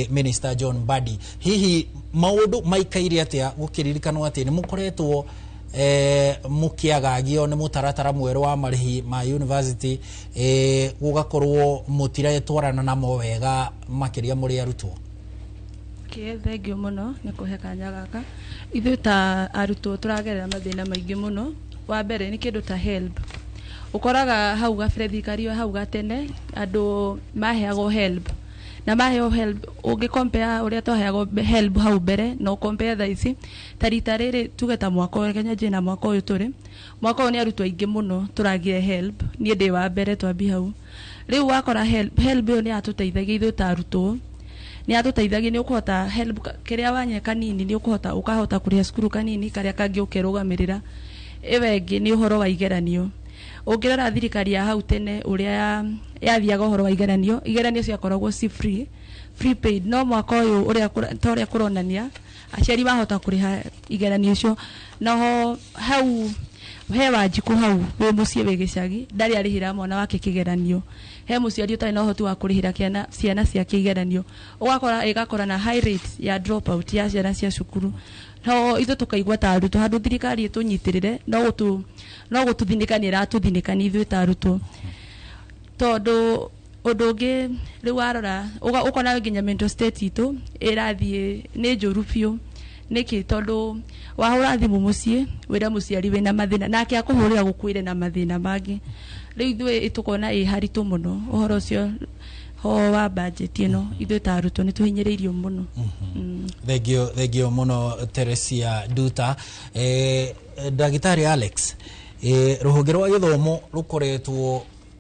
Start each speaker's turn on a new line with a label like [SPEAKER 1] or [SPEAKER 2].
[SPEAKER 1] Minister John Mbadi. Hihi maũndũ maikaire atĩa gũkĩririkanwo atĩ nĩ mũkoretwo mũkĩagagio nĩ mũtaratara mwerũ wa marĩhi ma university, gũgakorwo mũtiretwarana namo wega makĩria mũrĩ arutwo?
[SPEAKER 2] Okay, thank you mũno nĩ kũhe kanya gaka. Ithuĩ ta arutwo tũragerera mathĩna maingĩ mũno. Wa mbere nĩ kĩndũ ta HELB. Ũkoraga hau gabere, thirikari ĩyo hau gatene, andũ maheagwo HELB, na maheo HELB, ũngĩ compare ũrĩa twaheagwo HELB hau mbere na ũcompare thaa ici, ta rita rĩrĩ, tuge ta mwaka ũyũ, Kenya njĩna mwaka ũyũ tũrĩ, mwaka ũyũ nĩ arutwo aingĩ mũno tũragire HELB. Niĩ ndĩ wa mbere. Twambi hau rĩu, wakora HELB ĩyo nĩ yatũteithagia ithuĩ ta arutwo, nĩ yatũteithagia nĩ ũkũhota HELB kĩrĩa wanya kanini, nĩ ũkũhota ũkahota kũrĩha cukuru kanini, karĩa kangĩ ũkerũgamĩrĩra. Ĩyo ĩngĩ nĩ ũhoro wa igeranio. Ũngĩrora thirikari ya hau tene, ũrĩa yathiaga ũhoro wa igeranio, igeranio ciakoragwo ci free paid, no mwaka ũyũ ũrĩa ta ũrĩa kũronania, aciari mahota kũrĩha igeranio icio. Naho hau he Wanjikũ hau wĩ mũciĩ wĩ gĩcagi ndarĩ arĩhĩra mwana wake kĩgeranio. He mũciari ũtarĩ na ũhoti wa kũrĩhĩra ciana ciake igeranio, ũgakora ĩgakora na high rate ya drop out ya ciana cia cukuru. No ithuĩ tũkaigua ta arutwo, handũ thirikari ĩtũnyitĩrĩre, no gũtũthinĩka nĩ ĩratũthinĩka nĩ ithuĩ ta arutwo. Tondũ ũndũ ũngĩ rĩu warora, ũkona nginya mental state itũ ĩrathiĩ nĩ njũru biũ. Nĩkĩ? Tondũ wahũra thimũ mũciĩ wĩra mũciari wĩna mathĩna, nake akũhũrĩra gũkwĩre na mathĩna mangĩ. Rĩu ithuĩ tũkona ĩ haritũ mũno ũhoro ũcio ho wa budget ĩno. Ithuĩ ta arutwo nĩ tũhinyĩrĩirio mũno.
[SPEAKER 1] Thengio, thengio mũno, Teresia Nduta. Ndagĩtarĩ Alex, rũhonge rwa gĩthomo rũkoretwo